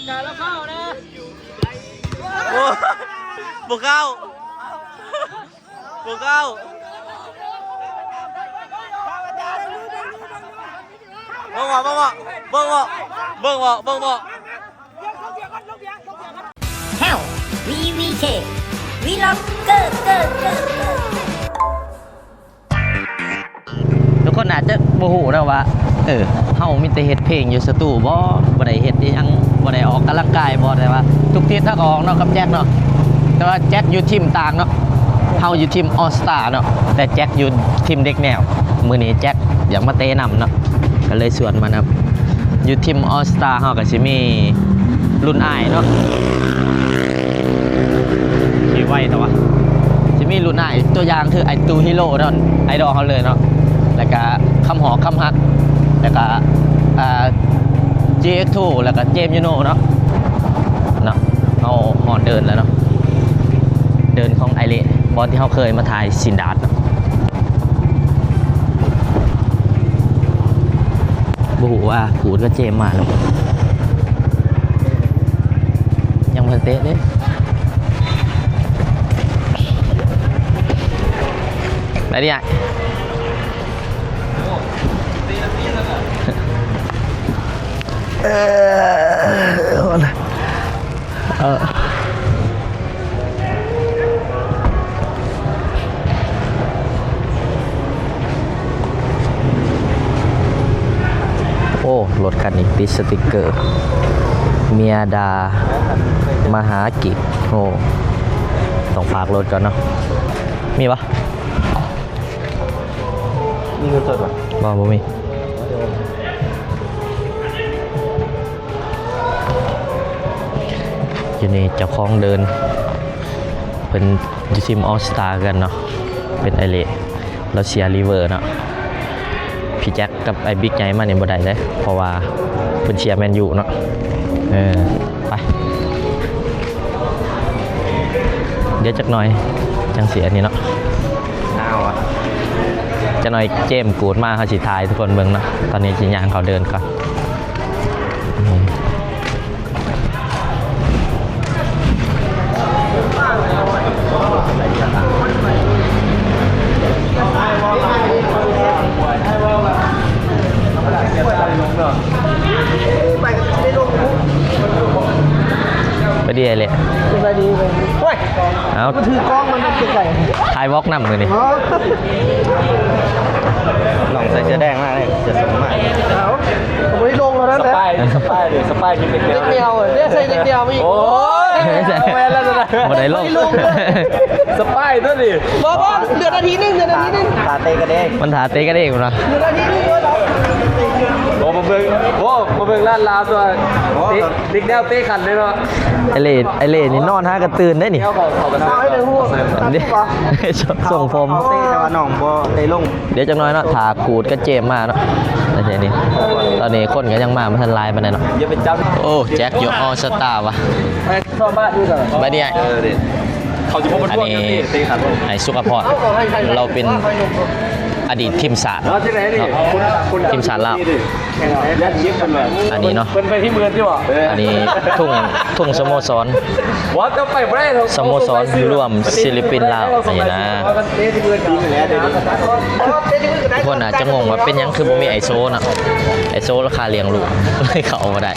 ໂອ້ ບໍ່ເຂົ້າ ບໍ່ເຂົ້າ ເບິ່ງບໍ່ ເບິ່ງບໍ່ ເບິ່ງບໍ່ ເບິ່ງບໍ່ ເບິ່ງບໍ່ Hell VVK Vlogger ທຸກຄົນອາດຈະບໍ່ຮູ້ນະວ່າ ເອີ ເຮົາມີແຕ່ເຮັດເພງຢູ່ສະຕູບໍ ບໍ່ໄດ້ເຮັດອີ່ຫຍັງ ບໍ່ໄດ້ອອກກຳລັງກາຍບໍ ແຕ່ວ່າທຸກທິດເຮົາກໍອອກເນາະກັບແຈັກເນາະ ແຕ່ວ່າແຈັກຢູ່ທີມຕ່າງເນາະ ເຮົາຢູ່ທີມ All Star ເນາະ ແຕ່ແຈັກຢູ່ທີມເດັກແນວ. ມື້ນີ້ແຈັກຢາກມາເຕະນຳເນາະ ກໍເລີຍຊວນມານຳ. ຢູ່ທີມ All Star ເຮົາກໍຊິມີລຸ້ນອ້າຍເນາະ ຂີ່ໄວແທ້ວະ ຊິມີລຸ້ນອ້າຍ ຕົວຢ່າງຄືໄອ້ຕູ້ Hero ເນາະ ໄອດອລເຮົາເລີຍເນາະ ແລ້ວກະຄຳຫອກ ຄຳຮັກ ແລ້ວກະ ອ່າ GX2 ແລ້ວກະເຈມ Juno ເນາະ ເນາະ. ເຮົາຮອດເດີ່ນແລ້ວເນາະ ເດີ່ນຂອງອ້າຍເລ ບ່ອນທີ່ເຮົາເຄີຍມາຖ່າຍຊີນດາດເນາະ. ບໍ່ຮູ້ວ່າກູດກັບເຈມມາແລ້ວ ຍັງບໍ່ທັນເຕະເດ້. ໄປເດຍ ເອີ ເອີ ໂອ້ ລົດຄັນນີ້ຕິດສະຕິກເກີ ເມຍດ່າມະຫາກິກ. ໂອ້ ຕ້ອງຝາກລົດກ່ອນເນາະ. ມີບໍ່? ມີເງິນສົດບໍ່? ບໍ່ ບໍ່ມີ. ຢູ່ນີ້ເຈົ້າຂອງເດີ່ນ ເພິ່ນຢູ່ທີມ All Star ຄືກັນເນາະ ເປັນອ້າຍເລ ລາວເຊຍລິເວີເນາະ. ພີ່ແຈັກກັບອ້າຍບິກໃຫຍ່ມານີ້ບໍ່ໄດ້ເດ້ ເພາະວ່າເພິ່ນເຊຍແມນຢູເນາະ. ເອີ ໄປ ດຽວຈັກໜ່ອຍຈັ່ງຊິອັນນີ້ເນາະ ອ້າວ ຈັກໜ່ອຍເຈມກູດມາ ເຮົາຊິຖ່າຍໃຫ້ທຸກຄົນເບິ່ງເນາະ. ຕອນນີ້ຊິຍ່າງເຂົ້າເດີ່ນກ່ອນ. ໄປດີເລີຍ ສະບາຍດີ ໂອ້ຍ ເອົາ ມັນຖືກ້ອງ ມັນຕ້ອງໄກໆ ຖ່າຍວອກນຳມື້ນີ້ ອໍ ນ້ອງໃສ່ເສື້ອແດງມາເລີຍ ຈະສົ່ງມາ ເອົາ ບໍ່ໄດ້ລົງເທົ່ານັ້ນແຫຼະ ສະປາຍ ສະປາຍເດ້ ສະປາຍກິນເດັກແນວ ເດັກແນວເດ້ ໃສ່ເດັກແນວມາອີກ ໂອ້ຍ ບໍ່ແມ່ນແລ້ວ ບໍ່ໄດ້ລົງ ບໍ່ໄດ້ລົງເລີຍ ສະປາຍຕົວນີ້ ບໍ່ ບໍ່ ເດືອນອາທິດໜຶ່ງ ເດືອນອາທິດໜຶ່ງ ຖ້າເຕະກັນເອງ ມັນຖ້າເຕະກັນເອງພຸ້ນນະ ເດືອນອາທິດໜຶ່ງ ໂອ້ ມາເບິ່ງ ໂອ້ ມາເບິ່ງລ້ານລາວຕົວ ເຕະ ເດັກແນວເຕະຂັນເດ້ເນາະ ໄອ້ເລ ໄອ້ເລນີ້ນອນຫາກະຕື່ນເດ້ນີ້ ເອົາໃຫ້ໄດ້ຮູ້ ຕັດ ສົ່ງຜົມ ເຕະ ແຕ່ວ່ານ້ອງບໍ່ໄດ້ລົງ ດຽວຈັກໜ່ອຍເນາະ ຖ້າກູດກັບເຈມມາເນາະ ຕອນນີ້ຄົນກໍຍັງມາບໍ່ທັນຫຼາຍປານໃດເນາະ ໂອ້ ແຈັກຢູ່ All Star ຫວາ ໄປເດຍ ເຂົາຊິບໍ່ມາທວງກັນຕິ ອັນນີ້ ໄອ້ສຸກະພອນ ລາວເປັນອະດີດທີມຊາດເນາະ ທີມຊາດລາວ ອັນນີ້ເນາະ ເພິ່ນໄປທີ່ເມືອງຕິບໍ່ ອັນນີ້ທຸງ ທຸງສະໂມສອນ ບໍ່ ເຈົ້າໄປບໍ່ໄດ້ ສະໂມສອນລວມສິລະປິນລາວ ອັນນີ້ນະ ຄົນອາດຈະງົງວ່າເປັນຫຍັງຄືບໍ່ມີໄອໂຊເນາະ ໄອໂຊລາຄາລ້ຽງລູກ ເລີຍເຂົ້າບໍ່ໄດ້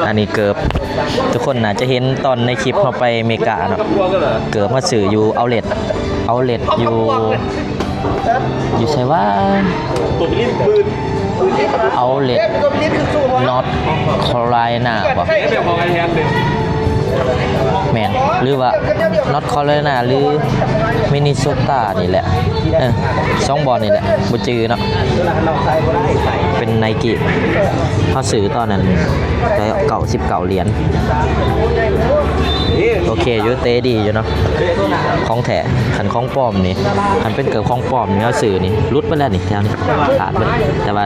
ອັນນີ້ເກີບ ທຸກຄົນໜ້າຈະເຫັນຕອນໃນຄລິບເຮົາໄປເມກາເນາະ ເກີບເຮົາຊື້ຢູ່ Outlet Outlet ຢູ່ ຢູ່ໃສຫວາ Outlet North Carolina ບໍ່ ແມ່ນ ຫຼືວ່າ North Carolina ຫຼື Minnesota ນີ້ແຫຼະ ເອີ ສອງບ່ອນນີ້ແຫຼະ ບໍ່ຈື່ເນາະ ເປັນ Nike ເຮົາຊື້ຕອນນັ້ນ ເກົ້າສິບເກົ້າຫຼຽນ ໂອເຄຢູ່ ເຕະດີຢູ່ເນາະ ຂອງແທ້ ຄັນຂອງປອມນີ້ ຄັນເປັນເກີບຂອງປອມນີ້ ເຮົາຊື້ນີ້ ຫຼຸດໄປແລ້ວນີ້ ແຖວນີ້ ຂາດເບິດ ແຕ່ວ່າ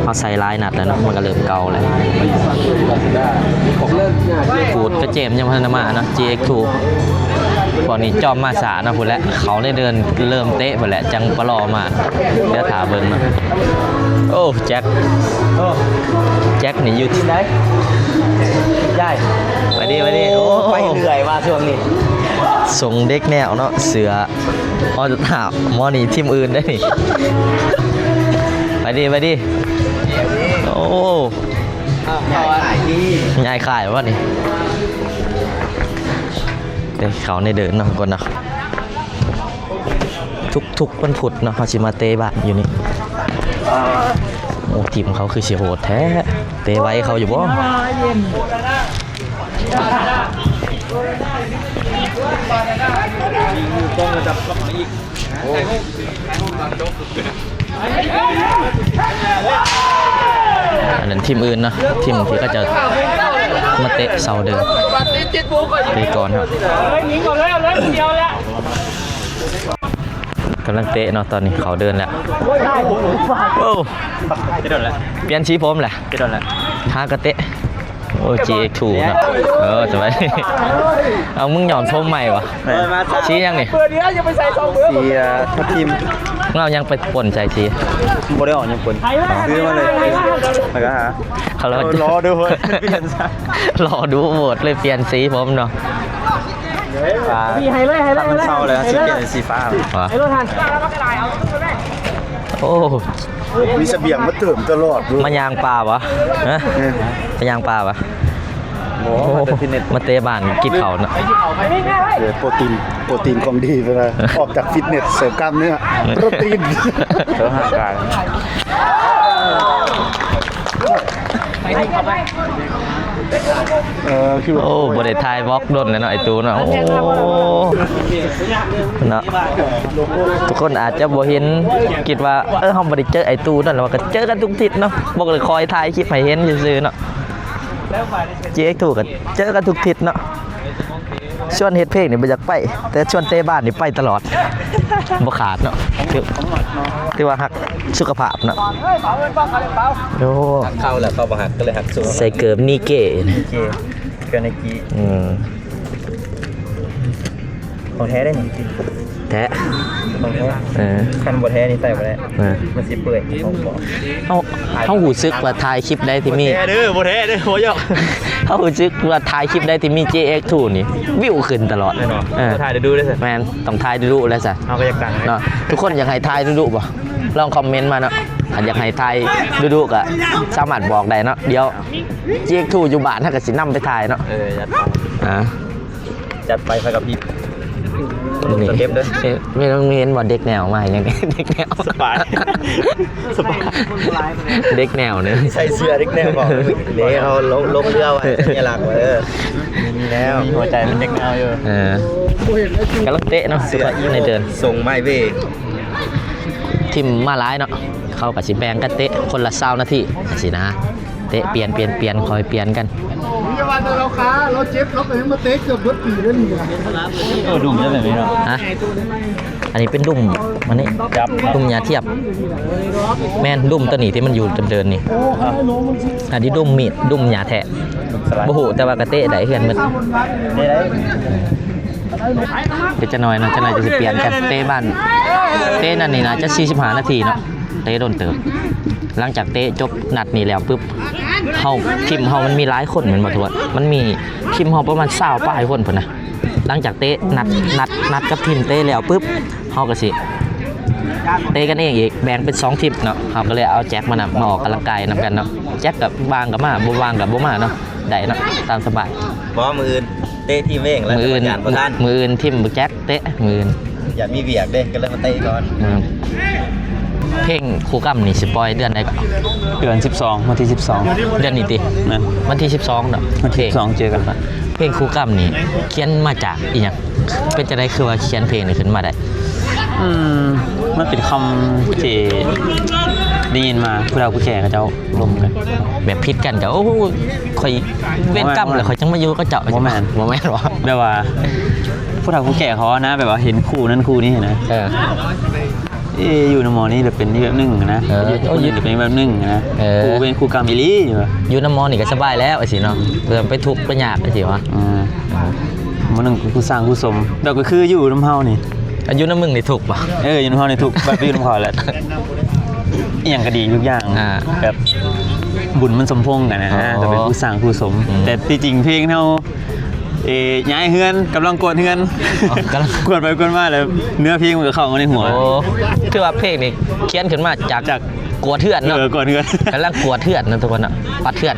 ເຮົາໃສ່ຫຼາຍນັດແລ້ວເນາະ ມັນກໍເລີ່ມເກົ່າແລ້ວ ກູດກັບເຈມຍັງບໍ່ທັນໄດ້ມາເນາະ GX2 ພວກນີ້ຈອມມາຊ້າເນາະ ພຸ້ນແຫຼະ ເຂົາໄດ້ເດີນເລີ່ມເຕະພຸ້ນແຫຼະ ຈັ່ງປະຫຼໍ່ມາ ດຽວຖ້າເບິ່ງເນາະ. ໂອ້ ແຈັກ ແຈັກນີ້ຢູ່ທີ່ໃດ? ໄປດີ ໄປດີ. ໂອ້ ໄປເລື້ອຍວ່າຊ່ວງນີ້ ຊົງເດັກແນວເນາະ ເສື້ອ ອໍ ຖ້າໝໍນີ້ທີມອື່ນໄດ໋ນີ້. ໄປດີ ໄປດີ. ໂອ້ ຍ້າຍຄ້າຍວ່ານີ້ ໄດ້ເຂົ້າໃນເດີ່ນເນາະ ກ່ອນເນາະ. ທຸກໆວັນພຸດເນາະ ເຮົາຊິມາເຕະບານຢູ່ນີ້. ໂອ້ ທີມເຂົາຄືຊິໂຫດແທ້ ເຕະໄວເຂົາຢູ່ບໍ່? ອັນນັ້ນທີມອື່ນເນາະ ທີມທີ່ເຂົາເຈົ້າມາເຕະເສົາເດີ່ນ ເຕະກ່ອນເນາະ. ກຳລັງເຕະເນາະ ຕອນນີ້ເຂົ້າເດີ່ນແລ້ວ. ໂອ້ ຈະໂດນແລ້ວ ປ່ຽນສີຜົມແຫຼະ ຈະໂດນແລ້ວ ຫາກະເຕະ. ໂອ້ ຈີເອັກທູເນາະ. ເອີ ສະບາຍ. ເອົາ ມຶງຍ້ອມຜົມໃໝ່ຫວາ? ແມ່ນ. ສີຫຍັງນີ້? ສີ ເອີ ທັບທິມ. ເອົາຫຍັງໄປປົນໃສ່ສີ? ບໍ່ໄດ້ເອົາຫຍັງປົນ ຊື້ມາເລີຍ ແລ້ວກໍຫາ ເຂົາ ລໍດູໂຫວດ ປ່ຽນ ລໍດູໂຫວດເລີຍ ປ່ຽນສີຜົມເນາະ. ສີໃຫ້ເລີຍ ໃຫ້ເລີຍ ມັນເຊົາແລ້ວ ສີປ່ຽນເປັນສີຟ້າ. ຫວາ? ໂອ້ ມີສະບຽງມາເຕີມຕະຫຼອດເວີຍ. ມາຍ່າງປ່າຫວາ? ຮະ? ເອີ ມາຍ່າງປ່າຫວາ? ບໍ່ ມາແຕ່ຟິດເນັດ ມາເຕະບານກິນເຂົ້າເນາະ. ເອີ ໂປຣຕີນ ໂປຣຕີນຂອງດີເວລາອອກຈາກຟິດເນັດ ເສີມກ້າມເນື້ອ ໂປຣຕີນ ເສີມຮ່າງກາຍ. ເອີ ຄື ໂອ້ ບໍ່ໄດ້ຖ່າຍວລັອກດົນແລ້ວເນາະ ໄອ້ຕູ້ເນາະ. ໂອ້ ເນາະ ທຸກຄົນອາດຈະບໍ່ເຫັນ ຄິດວ່າ ເອີ ເຮົາບໍ່ໄດ້ເຈີໄອ້ຕູ້ນັ້ນ ແຕ່ວ່າກໍເຈີກັນທຸກທິດເນາະ ບໍ່ໄດ້ຄ່ອຍຖ່າຍຄລິບໃຫ້ເຫັນຊື່ໆເນາະ. ຈີເອັກທູກໍເຈີກັນທຸກທິດເນາະ. ຊວນເຮັດເພງນີ້ບໍ່ຢາກໄປ ແຕ່ຊວນເຕະບານນີ້ໄປຕະຫຼອດ ບໍ່ຂາດເນາະ. ຖື ຖືວ່າຮັກສຸຂະພາບເນາະ. ໂອ້ ເຂົ້າແລ້ວ ເຂົ້າບໍ່ຮັກ ກໍເລີຍຮັກສຸຂະພາບ. ໃສ່ເກີບນີເກ ເກ ເກີບໄນກີ. ອືມ ຂອງແທ້ເດ້ນີ້. ແທ້ ຂອງແທ້. ເອີ ຄັນບໍ່ແທ້ນີ້ໃສ່ບໍ່ໄດ້. ເອີ ມັນຊິເປື່ອຍ. ເຮົາ ເຮົາຮູ້ສຶກວ່າຖ່າຍຄລິບໃດທີ່ມີ ບໍ່ແທ້ເດີ ບໍ່ແທ້ເດີ ບໍ່ຢອກ. ເຮົາຮູ້ສຶກວ່າຖ່າຍຄລິບໃດທີ່ມີຈີເອັກທູນີ້ ວິວຂຶ້ນຕະຫຼອດ. ແນ່ນອນ. ເອີ ຖ່າຍດຸໆເດ້. ແມ່ນ ຕ້ອງຖ່າຍດຸໆແລ້ວຊະ ເຮົາກໍຢາກດັງເນາະ. ທຸກຄົນຢາກໃຫ້ຖ່າຍດຸໆບໍ່? ລອງຄອມເມັນມາເນາະ ຄັນຢາກໃຫ້ຖ່າຍດຸໆກໍສາມາດບອກໄດ້ເນາະ. ດຽວຈີເອັກທູຢູ່ບ້ານ ເຮົາກໍຊິນຳໄປຖ່າຍເນາະ. ເອີ ຈັດໄປ ອ່າ ຈັດໄປ ໄຟກະພິບ. ນີ້ ສະເຕັບເດີ. ເອີ ແມ່ນ ເຫັນບໍ່ ເດັກແນວມາຫຍັງ ເດັກແນວ ສະບາຍ ສະບາຍ. ເດັກແນວນີ້ ໃສ່ເສື້ອເດັກແນວບໍ່? ນີ້ເຮົາລົງ ລົງເຮືອໄວ້ ສັນຍະລັກໄວ້. ເອີ ມີແລ້ວ ມີຫົວໃຈເປັນເດັກແນວຢູ່. ເອີ ກຳລັງເຕະເນາະ ໃນເດີ່ນ ສົ່ງໄມເວ. ທີມມາຫຼາຍເນາະ ເຂົາກໍຊິແບ່ງກັນເຕະຄົນລະຊາວນາທີ ຊິນະ. ເຕະປ່ຽນ ປ່ຽນ ປ່ຽນ ຄ່ອຍປ່ຽນກັນ. ຢ່າວ່າແຕ່ລາວຄາ ລາວເຈັບ ລາວກໍຍັງມາເຕະເກືອບເບິດປີເດ້ນີ້ນະ. ເອີ ດຸ້ມຈະແບບນີ້ເນາະ. ຮະ? ອັນນີ້ເປັນດຸ້ມ ອັນນີ້ ຫຍ້າທຽບ. ແມ່ນ ດຸ້ມໂຕນີ້ທີ່ມັນຢູ່ເດີ່ນໆນີ້. ອັນນີ້ດຸ້ມມີດ ດຸ້ມຫຍ້າແທະ. ບໍ່ຮູ້ ແຕ່ວ່າກໍເຕະໄດ້ຄືກັນໝົດ. ເຕະໄດ້. ເປັນຈັກໜ່ອຍເນາະ ຈັກໜ່ອຍຈະຊິປ່ຽນກັນເຕະບານ. ເຕະນັ້ນນີ້ໜ້າຈະສີ່ສິບຫ້ານາທີເນາະ ເຕະດົນເຕີບ. ຫຼັງຈາກເຕະຈົບນັດນີ້ແລ້ວປຶບ ເຮົາ ທີມເຮົາມັນມີຫຼາຍຄົນແມ່ນບໍ່ ທວດ? ມັນມີທີມເຮົາປະມານຊາວປາຍຄົນພຸ້ນນະ. ຫຼັງຈາກເຕະນັດ ນັດ ນັດກັບທີມເຕະແລ້ວປຶບ ເຮົາກໍຊິເຕະກັນເອງອີກ ແບ່ງເປັນສອງທີມເນາະ. ເຮົາກໍເລີຍເອົາແຈັກມານຳ ມາອອກກຳລັງກາຍນຳກັນເນາະ. ແຈັກກໍວ່າງກໍມາ ບໍ່ວ່າງກໍບໍ່ມາເນາະ ໄດ້ເນາະ ຕາມສະບາຍ. ບໍ່ ມື້ອື່ນເຕະທີມເອງແລ້ວ ມື້ອື່ນ ຢ້ານບໍ່ທັນ ມື້ອື່ນທີມບັກແຈັກເຕະ ມື້ອື່ນ. ຢາກມີວຽກເດ້ ກໍເລີຍມາເຕະກ່ອນ. ອືມ ເພງຄູ່ກຳນີ້ຊິປ່ອຍເດືອນໃດກໍ? ເດືອນສິບສອງ ວັນທີສິບສອງ ເດືອນນີ້ຕິ? ແມ່ນ ວັນທີສິບສອງເນາະ ວັນທີສິບສອງເຈີກັນ. ເພງຄູ່ກຳນີ້ຂຽນມາຈາກອີ່ຫຍັງ? ເປັນຈັ່ງໃດຄືວ່າຂຽນເພງນີ້ຂຶ້ນມາໄດ້? ອືມ ມັນເປັນຄຳທີ່ໄດ້ຍິນມາ ຜູ້ເຖົ້າຜູ້ແກ່ເຂົາເຈົ້າລົມກັນ ແບບຜິດກັນກໍ ໂອ້ ຂ້ອຍເວນກຳແລ້ວ ຂ້ອຍຈັ່ງມາຢູ່ກັບເຈົ້າ. ບໍ່ແມ່ນ ບໍ່ແມ່ນຫວາ? ແບບວ່າຜູ້ເຖົ້າຜູ້ແກ່ເຂົານະ ແບບວ່າເຫັນຄູ່ນັ້ນຄູ່ນີ້ນະ. ເອີ ເອີ ຢູ່ນຳໝໍນີ້ລະເປັນອີກແບບໜຶ່ງນະ. ເອີ ຢູ່ນຳຄົນອື່ນລະເປັນອີກແບບໜຶ່ງນະ. ເອີ ຄູ່ເວນຄູ່ກຳອີ່ຫຼີ. ຢູ່ນຳໝໍນີ້ກໍສະບາຍແລ້ວ ຈັ່ງຊີ້ເນາະ ເພື່ອໄປທຸກໄປຍາກ ຈັ່ງຊີ້ຫວາ? ອືມ. ມື້ໜຶ່ງຄືສ້າງກຸສົມ ແບບກໍຄືຢູ່ນຳເຮົານີ້ ອາ ຢູ່ນຳມຶງນີ້ທຸກບໍ່? ເອີ ຢູ່ນຳເຮົານີ້ທຸກ ແບບຢູ່ນຳເຂົາແຫຼະ ອີ່ຫຍັງກໍດີທຸກຢ່າງ ອ່າ ແບບບຸນມັນສົມພົງກັນນະ ອໍ ກໍເປັນຜູ້ສ້າງກຸສົມ ອືມ ແຕ່ທີ່ຈິງເພງເຮົາ ເອີ ຍ້າຍເຮືອນ ກຳລັງກວດເຮືອນ ອໍ ກຳລັງ ກວດໄປກວດມາແລ້ວ ເນື້ອເພງມັນກໍເຂົ້າມາໃນຫົວ ໂອ້ ຄືວ່າເພງນີ້ຂຽນຂຶ້ນມາຈາກ ຈາກ ກວດເຮືອນເນາະ ເອີ ກວດເຮືອນ ກຳລັງກວດເຮືອນເນາະທຸກຄົນເນາະ ປັດເຮືອນ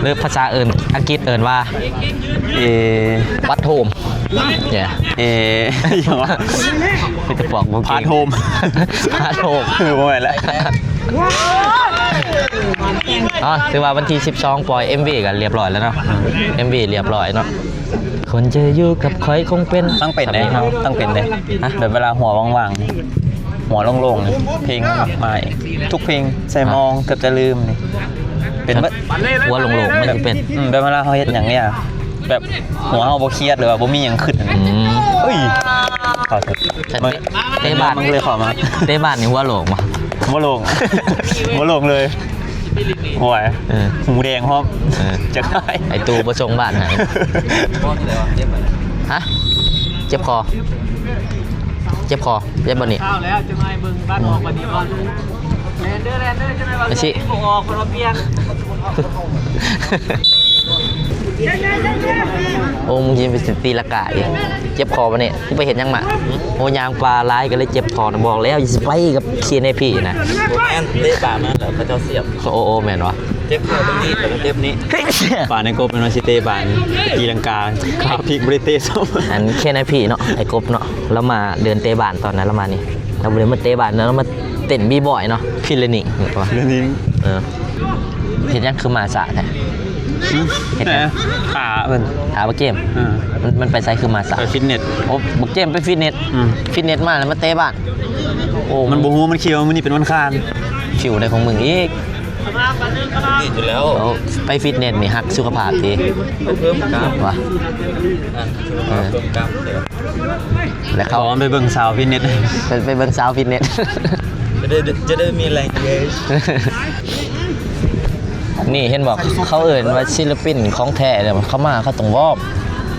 ຫຼືພາສາອື່ນ ອັງກິດເອີ້ນວ່າ ເອ ປັດໂຮມ ເອີ ເອີ ອີ່ຫຍັງວະ ມີແຕ່ພວກບໍ່ເກັ່ງ ພາດໂຮມ ພາດໂຮມ ເອີ ບໍ່ແມ່ນລະ ອໍ ຖືວ່າວັນທີສິບສອງປ່ອຍເອັມວີກັນລຽບລ້ອຍແລ້ວເນາະ ເອັມວີລຽບລ້ອຍເນາະ ຄົນຈະຢູ່ກັບຂ້ອຍຄົງເປັນ ຕ້ອງເປັນເດ້ ຕ້ອງເປັນເດ້ ຮະ ແບບເວລາຫົວວ່າງໆ ຫົວໂລ່ງໆ ເພງມັກມາເອງ ທຸກເພງ ໃສ່ມອງ ເກືອບຈະລືມນີ້ ເປັນເບິດ ຫົວໂລ່ງໆ ມັນຊິເປັນ ອືມ ແບບເວລາເຮົາເຮັດຫຍັງນີ້ ແບບຫົວເຮົາບໍ່ຄຽດ ຫຼືວ່າບໍ່ມີຫຍັງຄິດ ອືມ ເອີຍ ຂໍໂທດ ເຕະບານ ມັນກໍເລີຍເຂົ້າມາ ເຕະບານນີ້ຫົວໂລ່ງບໍ່? ບໍ່ໂລ່ງ ບໍ່ໂລ່ງເລີຍ ໂອ້ຍ ເອີ ຫູແດງພ້ອມ ເອີ ຈັກໄດ້ ໄອ້ຕູ້ບໍ່ສົ່ງບາດໃຫ້ ຮະ ເຈັບຄໍ ເຈັບຄໍ ເຈັບບໍ່ນີ້? ແລ້ວຈະມາເບິ່ງບາດອອກບັດນີ້ກ່ອນ ແລ່ນເດີ ແລ່ນເດີ ຈະມາວ່າ ໄປຊິ ບໍ່ອອກ ເພິ່ນວ່າປ່ຽນ ໂອ້ ມຶງຊິໄປຕີລະກາອີກ ເຈັບຄໍບັດນີ້ ຊິໄປເຮັດຫຍັງມາ? ໂອ້ ຍ່າງປ່າຫຼາຍກໍເລີຍເຈັບຄໍນະ ບອກແລ້ວຢ່າຊິໄປກັບເຄເນພີນະ ແມ່ນ ເຕະບານມາແລ້ວເຂົາເຈົ້າສຽບ ໂອ້ ໂອ້ ແມ່ນບໍ່? ເຈັບເຂົ້າເບິ່ງນີ້ ເຈັບນີ້ ປານໄອ້ກົບແມ່ນວ່າຊິເຕະບານ ຕີລັງກາ ຂາພິກບໍ່ໄດ້ເຕະຊ້ຳ ອັນເຄນໄອພີເນາະ ໄອ້ກົບເນາະ ລາວມາເດີນເຕະບານຕອນນັ້ນ ລາວມານີ້ ລາວບໍ່ໄດ້ມາເຕະບານ ລາວມາເຕັ້ນບີບອຍເນາະ ຟີລະນິງ ຟີລະນິງ ເອີ ເຮັດຫຍັງຄືມາຊ້າແທ້? ຫືມ ເຮັດຫຍັງ? ຂາເພິ່ນ ຂາບັກເກມ ເອີ ມັນ ມັນໄປໃສຄືມາຊ້າ? ໄປຟິດເນັດ ໂອ້ ບັກເກມໄປຟິດເນັດ ອືມ ຟິດເນັດມາແລ້ວມາເຕະບານ ໂອ້ ມັນບໍ່ຮູ້ ມັນຄິດວ່າມື້ນີ້ເປັນວັນຄານ ຟິວໃດຂອງມຶງອີກ ນີ້ຢູ່ແລ້ວ ໂອ້ ໄປຟິດເນັດນີ້ຮັກສຸຂະພາບຕິ ໄປເພີ່ມກ້າມ ວ່າ ອ່ະ ເອີ ເພີ່ມກ້າມ ແລ້ວເຂົາ ໄປເບິ່ງສາວຟິດເນັດ ໄປ ໄປເບິ່ງສາວຟິດເນັດ ຈະໄດ້ ຈະໄດ້ມີແຮງເອີຍ ນີ້ເຫັນບໍ່ ເຂົາເອີ້ນວ່າສິລະປິນຂອງແທ້ ເຂົາມາເຂົາຕ້ອງວອມ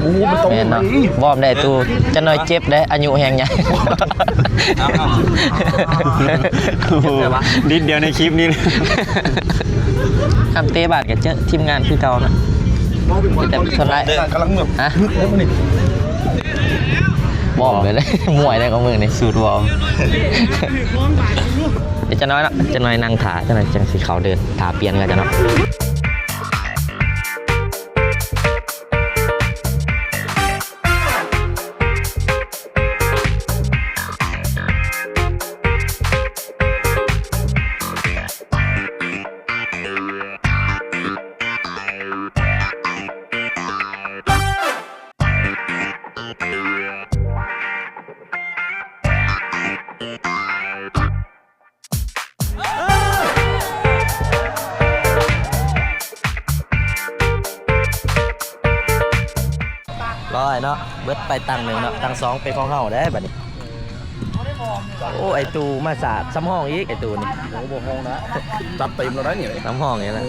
ໂອ້ ມັນຕ້ອງ ແມ່ນເນາະ ວອມໄດ້ຕູ້ ຈັກໜ້ອຍເຈັບໄດ໋ ອາຍຸແຮງໃຫຍ່ ເອົາ ເອົາ ໂອ້ໂຫ ນິດດຽວໃນຄລິບນີ້ ຄັນເຕະບານກໍເຈີທີມງານຄືເກົ່ານະ ມີແຕ່ສ່ວນຫຼາຍ ກຳລັງແບບ ຮະ ງຶດເດ້ມື້ນີ້ ວອມເລີຍ ມວຍໄດ້ຂອງມຶງນີ້ ສູດວອມ ເດ ຈັກໜ້ອຍເນາະ ຈັກໜ້ອຍນັ່ງຖ້າ ຈັກໜ້ອຍຈັ່ງຊິເຂົ້າເດີນ ຖ້າປ່ຽນກັນເນາະ. ຮ້ອຍເນາະ ເບິດໄປຕັງໜຶ່ງເນາະ ຕັງສອງເປັນຂອງເຮົາເດ້ບັດນີ້. ໂອ້ ໄອ້ຕູ້ມາສາດ ສຳຮອງອີກ ໄອ້ຕູ້ນີ້ ໂອ້ ບໍ່ຮອງນະ ຈັດເຕັມແລ້ວໄດ໋ນີ້ ສຳຮອງອີກແລ້ວ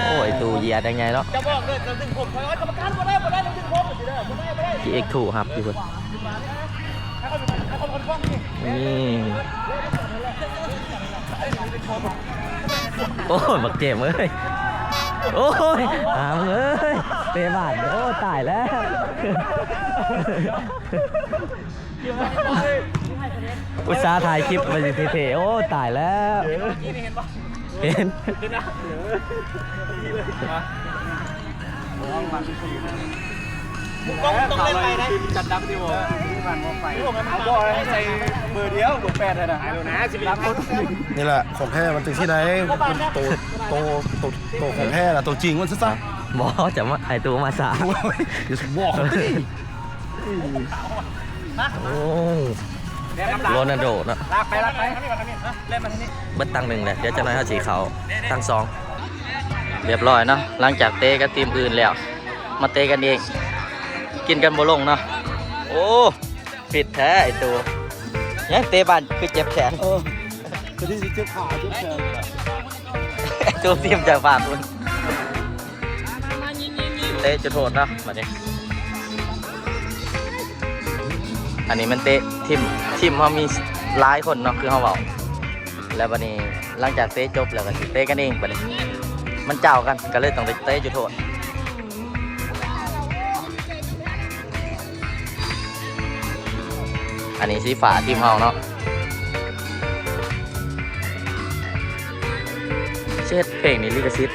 ໂອ້ຍ ໂອ້ ໄອ້ຕູ້ຢຽດຢ່າງໃຫຍ່ເນາະ ຈະບອກເດີ ຈະດຶງຜົມ ໂອ້ຍ ກຳມະການບໍ່ໄດ້ ບໍ່ໄດ້ ດຶງຜົມ ຊິເອັກທູຮັບຢູ່ພຸ້ນ ນີ້ ໂອ້ຍ ບັກເຈມເອີຍ ໂອ້ຍ ຫາມເອີຍ ເຕະບານ ໂອ້ ຕາຍແລ້ວ ອຸດສ່າຖ່າຍຄລິບໄວ້ຊິເທ່ໆ ໂອ້ ຕາຍແລ້ວ ເຫັນ ມຸມກ້ອງຕ້ອງເຫຼັ້ນໄປໄດ໋ ຈັດດັບຢູ່ບໍ່ ບໍ່ໃສ່ເບີດຽວ ເບີແປດຫັ້ນນະ ນີ້ແຫຼະຂອງແທ້ມັນຈັ່ງຊີ້ໃດ໋ ໂຕ ໂຕ ໂຕ ໂຕຂອງແທ້ລະ ໂຕຈິງວ່າຊັ້ນຊະ ບໍ່ ຈະມາໃຫ້ໂຕມາສາ ບໍ່ ໂອ້ ໂຣນັນໂດເນາະ ເບິດຕັງໜຶ່ງແລ້ວ ດຽວຈັກໜ້ອຍເຮົາຊິເຂົ້າຕັງສອງ ລຽບລ້ອຍເນາະ ຫຼັງຈາກເຕະກັບທີມອື່ນແລ້ວ ມາເຕະກັນເອງ ກິນກັນບໍ່ລົງເນາະ ໂອ້ ຟິດແທ້ໄອ້ໂຕ ຍັງເຕະບານຄືເຈັບແຂນ ເອີ ຈະໄດ້ເຈັບຂາເຈັບແຂນ ໂຕທີມຈາກບ້ານພຸ້ນ ເຕະຈຸດໂທດເນາະ ບາດນີ້ ອັນນີ້ມັນເຕະທີມ ທີມເຮົາມີຫຼາຍຄົນເນາະ ຄືເຮົາເວົ້າ ແລ້ວບັດນີ້ຫຼັງຈາກເຕະຈົບແລ້ວກໍຊິເຕະກັນເອງ ບັດນີ້ມັນເຈົ້າກັນ ກໍເລີຍຕ້ອງໄດ້ເຕະຈຸດໂທດ. ອັນນີ້ສີຟ້າທີມເຮົາເນາະ ເຮັດເພງນີ້ລິຂະສິດ.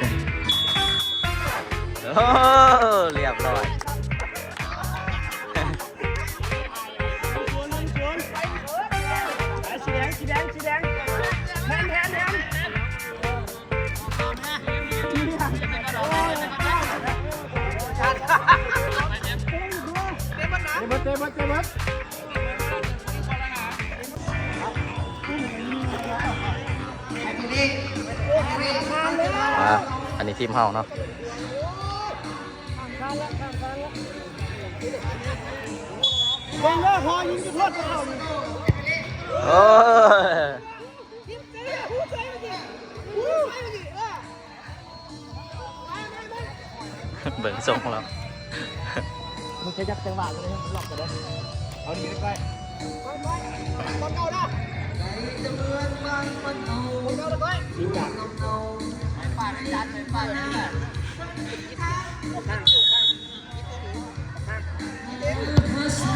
ໂອ້ ລຽບຮ້ອຍ. ອ່າ ອັນນີ້ທີມເຮົາເນາະ. ເບິ່ງເດີ ພໍຍິງຈຸດໂທດເຂົານີ້ ໂອ້ຍ ເບິ່ງຊົງແລ້ວ ມັນຈະຍັກຈັງຫວະເລີຍ ລັອກໄປເດີ ເອົາດີໄປ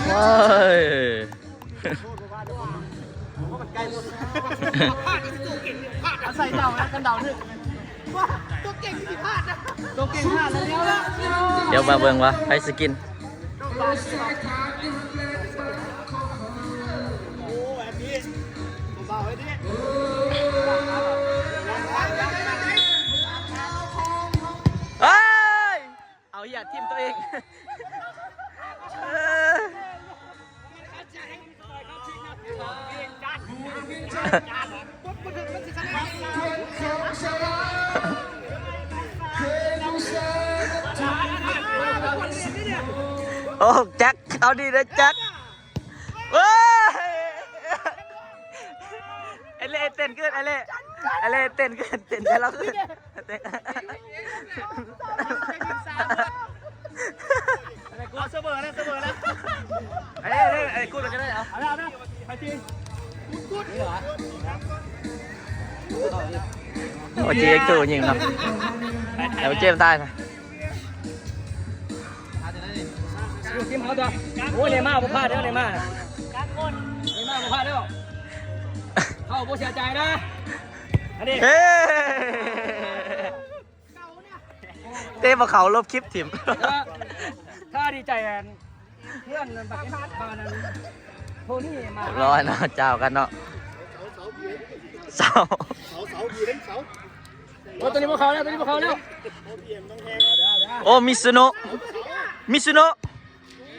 ໂອ້ຍ ອາໄສເດົານະ ຄັນເດົາຖືກ ຕົວເກັ່ງຊິພາດນະ ຕົວເກັ່ງພາດແລ້ວ ດຽວມາເບິ່ງວ່າໃຜຊິກິນ. ເອີຍ ເອົາຫຽດຖິ້ມຕົວເອງ ເອີ. ໂອ້ ແຈັກ ເອົາດີເດີແຈັກ ເວີ້ຍ ໄອເລ່ເຕັ້ນຂຶ້ນ ໄອເລ່ ໄອເລ່ເຕັ້ນຂຶ້ນ ເຕັ້ນໃສ່ລາວຂຶ້ນ. ເອົາສະເໝີແລ້ວ ສະເໝີແລ້ວ ເອີ ເອີ ເອີ ກູດກໍໄດ້ ເອົາ ເອົາແລ້ວ ເອົາແລ້ວ ໄປຈິງ ກູດ ນີ້ຫວາ ໂອເຈ ໂຕຍິງເນາະ ແລ້ວເຈມຕາຍນະ ຢູ່ທີມເຮົາຕົວະ ໂອ້ຍ ເນມາບໍ່ພາດເດີ ເນມານະ ເນມາບໍ່ພາດເດີ ເຂົ້າບໍ່ເສຍໃຈນະ ອັນນີ້ ເອີ. ເຕະບໍ່ເຂົ້າ ລົບຄລິບຖິ້ມ ຖ້າ ຖ້າດີໃຈອັນ ເພື່ອນນັ້ນ ບັກເອັນ ບາດນັ້ນ ໂທນີ້ມາ ຮຽບຮ້ອຍເນາະ ເຈົ້າກັນເນາະ ເສົາ ເສົາ ເສົາ ໂອ້ ຕົວນີ້ບໍ່ເຂົ້າແລ້ວ ຕົວນີ້ບໍ່ເຂົ້າແລ້ວ ໂອ້ ມິຊູໂນ ມິຊູໂນ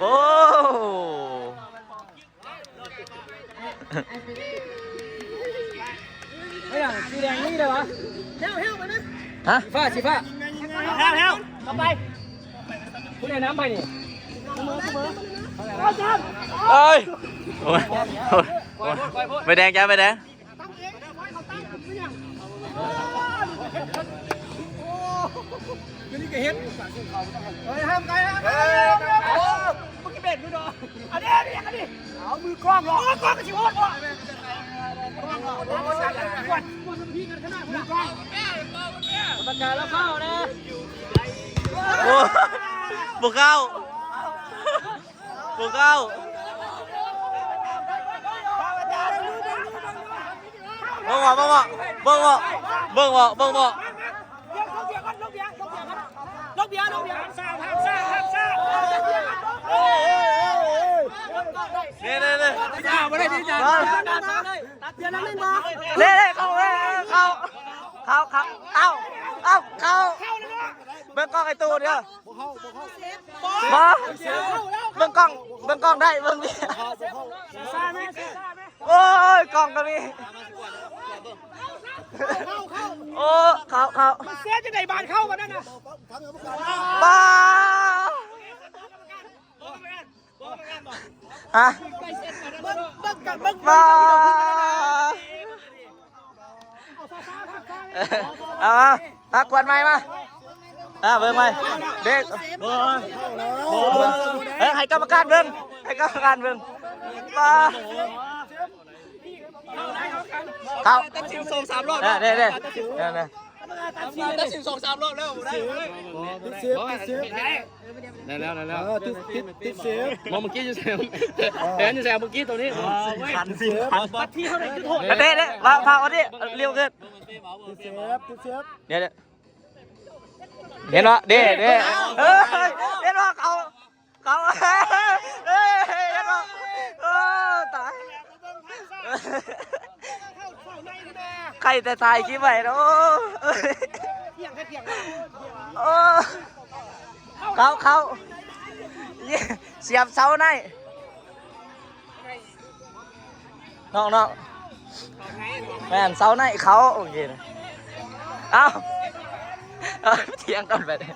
ໂອ້. ເອີ ສີແດງນີ້ໄດ້ຫວາ ແຫ້ວໆ ໄປນະ ຮະ ສີຟ້າ ສີຟ້າ ແຫ້ວໆ ເຂົ້າໄປ ຜູ້ໃດນຳໃຜນີ້ ສະເໝີ ສະເໝີ ເອີຍ ໂອ້ຍ ໂອ້ຍ ໂອ້ຍ ໃບແດງຈ້າ ໃບແດງ. ດຽວນີ້ກໍເຮັດ ເຮີ້ຍ ຫ້າມໄກ ຫ້າມໄກ ເອີ ເມື່ອກີ້ເບັດຢູ່ດອກ ອັນນີ້ ອັນນີ້ ອັນນີ້ ເອົາມືກ້ອງເນາະ ໂອ້ ກ້ອງກໍຊິໂຫດເນາະ ກ້ອງເນາະ ມືກ້ອງ ກຳມະການລາວເຂົ້ານະ ໂອ້ ບໍ່ເຂົ້າ. ບໍ່ເຂົ້າ ເບິ່ງບໍ່ ເບິ່ງບໍ່ ເບິ່ງບໍ່ ເບິ່ງບໍ່ ເບິ່ງບໍ່ ນີ້ ນີ້ ນີ້ ນີ້ ເຂົ້າ ເຂົ້າ ເຂົ້າ ເຂົ້າ ເອົ້າ ເອົ້າ ເຂົ້າ ເບິ່ງກ້ອງໄອ້ຕູ້ເດີ. ບໍ່ ເບິ່ງກ້ອງ ເບິ່ງກ້ອງໄດ້ ເບິ່ງນີ້ ໂອ້ຍ ກ້ອງກໍມີ ໂອ້ ເຂົ້າ ເຂົ້າ ມັນເສຍຈັ່ງໃດບາດເຂົ້າບາດນັ້ນນະ ບາດ ຮະ ເບິ່ງ ເບິ່ງ ເບິ່ງ ບາດ. ເອົາມາ ມາກວດໃໝ່ມາ ອ່າ ເບິ່ງໃໝ່ ເດັກ ບໍ່ ບໍ່ ເອີ ໃຫ້ກຳມະການເບິ່ງ ໃຫ້ກຳມະການເບິ່ງ ມາ ເຂົ້າ ຕັດສິນສອງສາມລອບ ເດ້ ເດ້ ເດ້ ເດ້ ຕັດສິນສອງສາມລອບແລ້ວ ບໍ່ໄດ້ ຕິດສິບ ຕິດສິບ ໄດ້ແລ້ວ ໄດ້ແລ້ວ ເອີ ຕິດ ຕິດ ຕິດສິບ ບໍ່ ເມື່ອກີ້ຢູ່ແຊມ ເອີ ແປນຢູ່ແຊມເມື່ອກີ້ຕົວນີ້ ອໍ ເວີຍ ຄັນສິບ ຄັນ ບັດທີ່ເຮົາໄດ້ຈຸດໂທດ ເດ້ ເດ້ ວ່າພາເອົາເດ້ ເລັວເກີນ ຕິດສິບ ຕິດສິບ ເດ້ ເດ້ ເຫັນບໍ່ ເດ້ ເດ້ ເອີ ເຫັນບໍ່ ເຂົາ ເຂົາ ເອີ ເຫັນບໍ່ ໂອ້ ຕາຍ ໃຄແຕ່ຖ່າຍຄລິບໄວ້ເນາະ ໂອ້ ເຂົ້າ ເຂົ້າ ສຽບເສົາໃນ ນ້ອງໆ ແມ່ນ ເສົາໃນເຂົ້າ ໂອເຄ ເອົ້າ ເອົາ ຖຽງກັນໄປ ອ່ະ ນີ້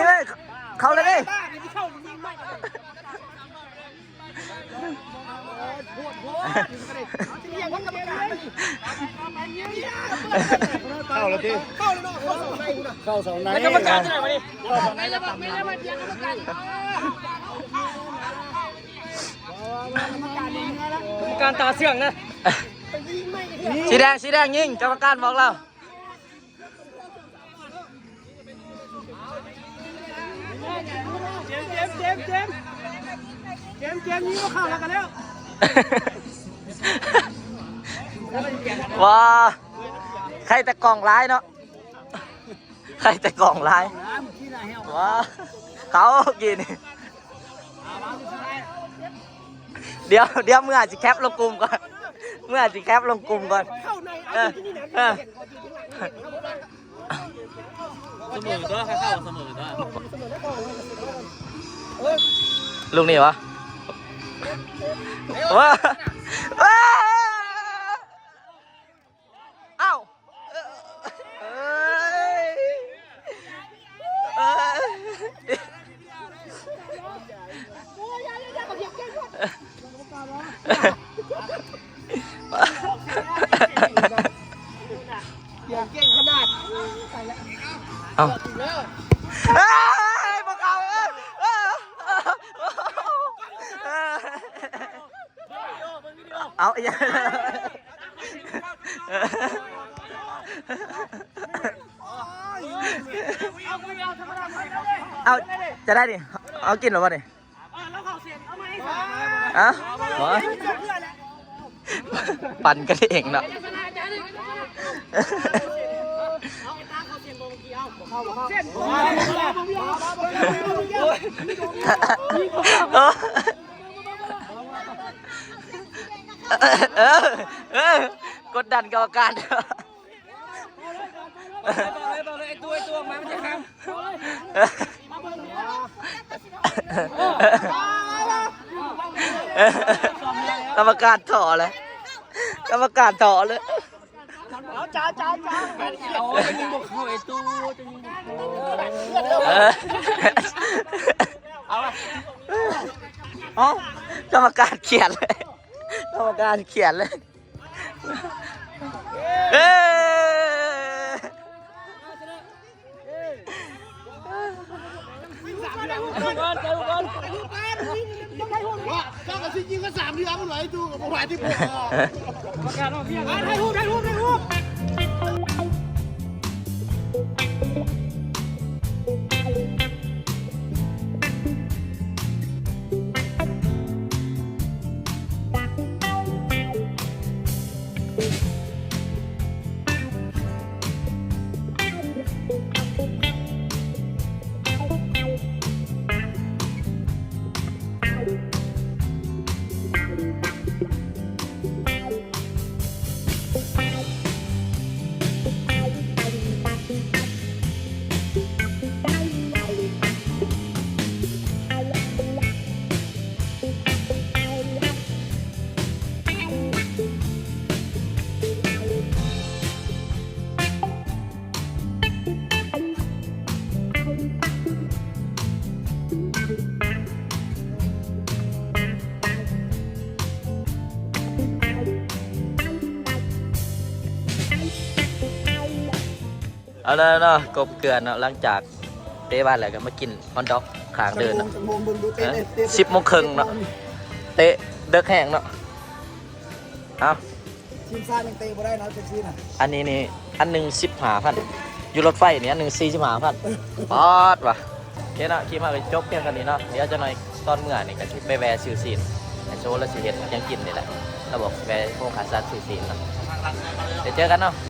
ເລີຍ ເຂົ້າເລີຍເດ້. ເຂົ້າແລ້ວຕິ ເຂົ້າເສົາໃນ ກຳມະການເທົ່າໃດວະນີ້ ກຳມະການຕາເຊື່ອງນະ ສີແດງ ສີແດງຍິງ ກຳມະການບອກລາວ. ເຈມ ເຈມ ເຈມ ເຈມ ເຈມ ຍິງບໍ່ເຂົ້າແລ້ວກໍແລ້ວ ວ້າ ໃຄແຕ່ກ້ອງຫຼາຍເນາະ ໃຄແຕ່ກ້ອງຫຼາຍ ວ້າ ເຂົ້າກິນ. ດຽວ ດຽວເມືອຊິແຄປລົງກຸ່ມກ່ອນ ເມືອຊິແຄປລົງກຸ່ມກ່ອນ ເອີ ເອີ ສະເໝີຕົວ ເຂົ້າສະເໝີຕົວ ລູກນີ້ຫວາ ວ້າ ວ້າ. ອ້າວ ເອີຍ ເອີຍ ເກັ່ງຂະໜາດ ເອົ້າ ເອີຍ ບໍ່ເຂົ້າ ເອີຍ ເອີຍ ເອີຍ. ເອົາອີ່ຫຍັງ ເອົາ ຈະໄດ້ນີ້ ເອົາກິນແລ້ວບໍ່ນີ້ ເອົ້າ ບໍ່ ປັ່ນກັນເອງເນາະ ໂອ້ຍ. ເອີ ເອີ ກົດດັນກຳມະການ ກຳມະການທໍ້ເລີຍ ກຳມະການທໍ້ເລີຍ. ເອົາ ຈາ ຈາ ຈາ ເອົາ ຈະຍິງບໍ່ເຂົ້າໄອ້ຕູ້ ຈະຍິງບໍ່ເຂົ້າ ເອີ ເອົາ ກຳມະການຂຽນເລີຍ ກຳມະການຂຽນເລີຍ ເອີ. ເຈົ້າກໍຊິຍິງກັນສາມເທື່ອ ມັນໄຫວຢູ່ ບໍ່ໄຫວທີ່ບໍ່ ປະກາດອອກວຽກ ຖ່າຍຮູບ ຖ່າຍຮູບ ຖ່າຍຮູບ. ເອົາແລ້ວເນາະ ກົບເກືອນເນາະ ຫຼັງຈາກເຕະບານແລ້ວກໍມາກິນຮອດດອກຂ້າງເດີ່ນເນາະ. ສິບໂມງເຄິ່ງເນາະ ເຕະເດິກແຮງເນາະ. ເອົາ ທີມຊາດຍັງເຕະບໍ່ໄດ້ເນາະ ເປັນຊີ້ນະ. ອັນນີ້ນີ້ ອັນໜຶ່ງສິບຫ້າພັນ ຢູ່ລົດໄຟນີ້ ອັນໜຶ່ງສີ່ສິບຫ້າພັນ. ປາດວ່າ ໂອເຄເນາະ ຄລິບເຮົາກໍຈົບພຽງເທົ່ານີ້ເນາະ. ດຽວຈັກໜ່ອຍຕອນເມືອນີ້ກໍຊິໄປແວ່ຊື້ຊີ້ນ ໃຫ້ໂຊ ລາວຊິເຮັດຫຍັງກິນນີ້ແຫຼະ. ລາວບອກແວ່ໂຮງຂ້າສັດຊື້ຊີ້ນເນາະ. ດຽວເຈີກັນເນາະ.